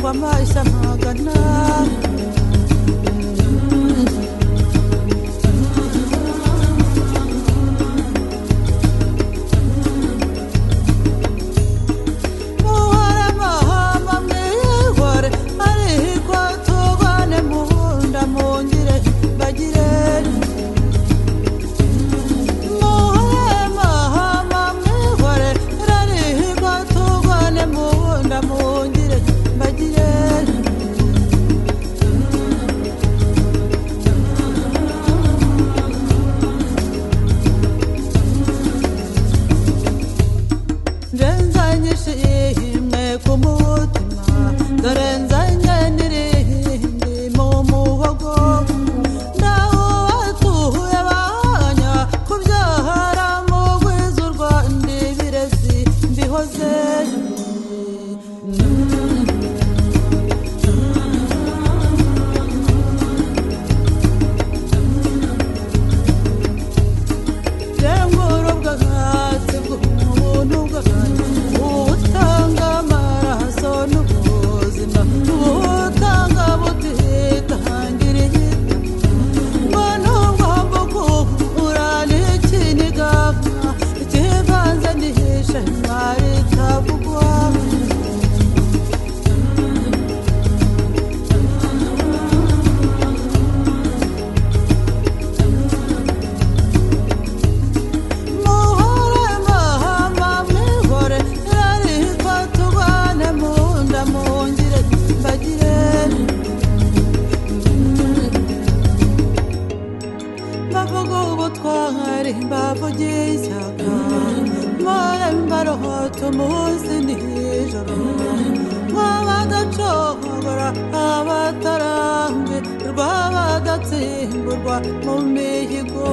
Kwamashya magana Muhore mahama mwihore ariko tubane munda mungire bagire Muhore mahama mwihore ariko tubane munda mungire bagire Nzanye ku mutima dore nzanye n'irindi mu muhogo ndawubatuye banya kubyara mu gwiza u Rwanda ibirezi mbihoze Jengura ubwatsi bw'ubuntu bwanjye ubutanga amaraso n'ubuzima ubutanga butitangira igiti ngo nubwo mbukura n'ikiniga ikivanze n'ishema ritavugwa Muhore mahama mwihore ariko tubane munda mungire mbagire Bavuga ubutwari mbavugiye ishyaka mpore mbarohota umunsi nijoro nk'abadacogora abatarambirwa abadatsimburwa mu mihigo.